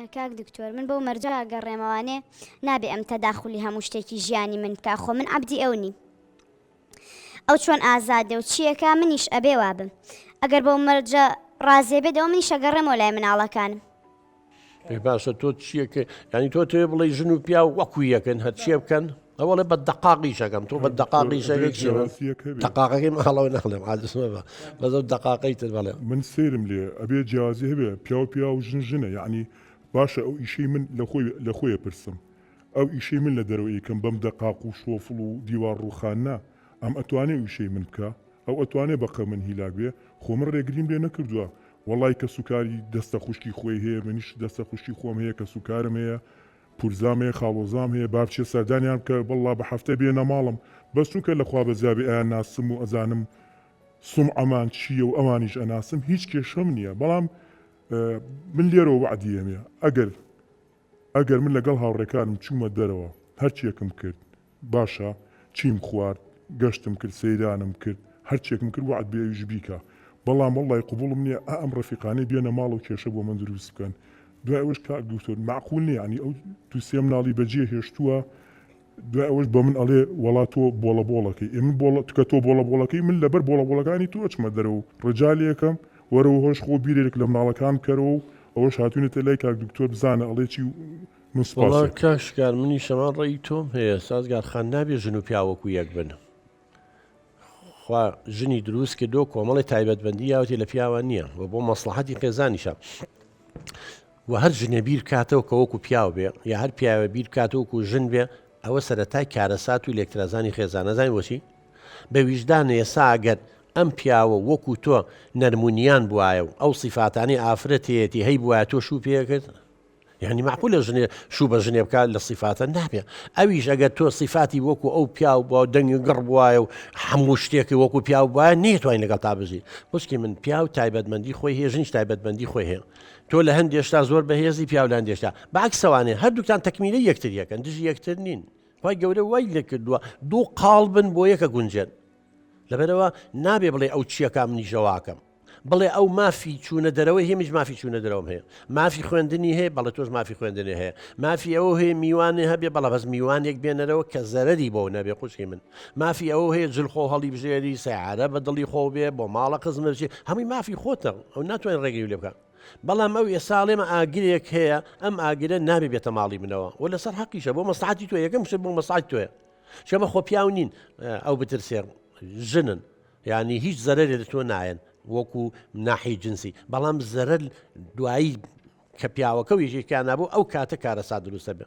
کاک دکتۆر من بەو مەرجە ئەگەڕێمەوانێ نابێ ئەم تەداخولی هەموو شتێکی ژیانی من بکا خۆ من عەبدی ئەو نیم ئەو چۆن ئازادە و چیەکا منیش ئەبێ وابم ئەگەر بەو مەرجە ڕازێ بێت ئەوە منیش ئەگەڕێمەوە لای مناڵەکانم. ئێ باشە تۆ چیەکە ینی تۆ تێ بڵێ ژن و پیاو وەکو یەکن هەرچیە بکەن ئەوەڵێ بە دەقاقی شەکەم تۆ بە دەقاقی شەکەی چی دەقاقەکەی ماڵەوە ناڵێم عادسمە بە بەس ئەو دەقاقەی تر بەڵێ. من سەیرم لێ ئەبێ جیاوازی هەبێ پیاو پیاو ژن ژنە یەعنی باشە ئەو ئیشەی من لەخۆی لەخۆی ئەپرسم ئەو ئیشەی من لە دەرەوە ئەیکەم بەم دەقاق و شۆفڵ و دیوار ڕووخاننە ئەم ئەتوانێ ئەو ئیشەی من بکا ئەو ئەتوانێ بە قە من هیلاک بێ خۆ من ڕێگریم لێ نەکردووە وەڵای کەسوکاری دەستە خوشکی خۆی هەیە منیش دەستە خوشکی خۆم هەیە کەسوکارم هەیە پورزام هەیە خاڵۆزام هەیە با بچێ سەردانیان بکە وەڵا بە هەفتە بێنە ماڵم بەس چونکە لە خوا بەزیابێ ئەیان ناسم و ئەزانم سومعەمان چییە و ئەوانیش ئەناسم هیچ کێشەم نییە بەڵام من لێرەوە وەعدی ئەمێ ئەگەر ئەگەر من لەگەڵ هاوڕێکانم چوومە دەرەوە هەرچیەکم کرد باشە چیم خوارد گەشتم کرد سەیرانم کرد هەرچێکم کرد وەعد بێ ئەویش بیکا بەڵام وەڵای قبوڵم نیە ئا ئەم ڕەفیقانەی بێنە ماڵ و کێشە بۆ من دروست بکەن دوای ئەوەش کاک دکتۆر مەعقول نیە یانی ئەو دوو سێ مناڵی بەجێ هێشتووە دوای ئەوەش بە من ئەڵێ وەڵا تۆ بۆڵە بۆڵەکەی ئێ من بۆڵە تکە تۆ بۆڵە بۆڵەکەی من لەبەر بۆڵە بۆڵەکانی تۆ ئەچمە دەرەوە و ڕجا لێکەم وەرەوە هۆش خۆ بیرێک لە مناڵەکان بکەرەوە و ئەوەش هاتوونەتە لای کاک دکتۆر بزانە ئەڵێ چی و من وەڵا سوپاسی. کاک شکار منیش هەمان ڕەئی تۆم هەیە سازگار خان نابێ ژن و پیاو وەکو یەک بن خوا ژنی دروست کردو کۆمەڵی تایبەتمەندی یاوەتی لە پیاوان نییە و بۆ مەسڵەحەتی خێزانیشە و هەر ژنێ بیر بکاتەوە کە وەکو پیاو بێ یا هەر پیاوە بیر بکاتەوە وەکو ژن بێ ئەوە سەرەتای کارەسات و لێکترازانی خێزانە زانانی بۆچی بە ویژدان ئێسا ئەگەر ئەم پیاوە وەکو تۆ نەرمونیان بوایە و ئەو سیفاتانەی ئافرەت هەیەتی هەی بوایە تۆ شوو پێکرد یانی مەعقولە ژنێ شوو بە ژنێ بکات لە سیفاتە نابێ ئەویش ئەگەر تۆ سیفاتی وەکو ئەو پیاو بووە دەنگی گڕ بواە و هەموو شتێکی وەکو پیاو بواە نەیتوانین لەگەڵ تا بژی خوشکی من پیاو تایبەتمەندی خۆی هەیە ژنیش تایبەتمەندی خۆی هەیە تۆ لە هەندێشتا زۆر بەهێزی پیاو لە هەندێشتا بەعکسەوانێ هەردووکتان تەکمیلە یەکتر یەکەن دژی یەکتر نین خی گەورە وای لێکردووە دوو قاڵ بن بۆ یەکە گونجێن لەبەرەوە نابێ بڵێ ئەو چیەکە منیشە واکەم بڵێ ئەو مافی چوونە دەرەوەی هەیە منیش مافی چوونە دەرەوەم هەیە مافی خوێندنی هەیە بەڵێ تۆش مافی خوێندنی هەیە مافی ئەوە هەیە میوانێ هەبێ بەڵە بەس میوانێک بێنەرەوە کە زەرەری بۆ نەبێ خوشکی من مافی ئەوە هەیە جل خۆ هەڵی بژێری سیارە بە دڵی خۆ بێ بۆ ماڵە خزمە بچێ هەمووی مافی خۆتە ئەو ناتوانێت ڕێگری لێ بکە بەڵام ئەو ئێستا ئەڵێمە ئاگرێک هەیە ئەم ئاگرە نابێ بێتە ماڵی منەوە و لەسەر حەقیشە بۆ مەسڵحەتی تۆ یەکەم شت بۆ مەسڵحەتی تۆیە شەمە خۆ پیاو نین ئەو بترسێ ژنن یانی هیچ زەرەرێ لە تۆ نایەن وەکو ناحی جنسی بەڵام زەرەر دوایی کە پیاوەکە و یەکێکیان نابوو ئەو کاتە کارەسات دروستە بێ.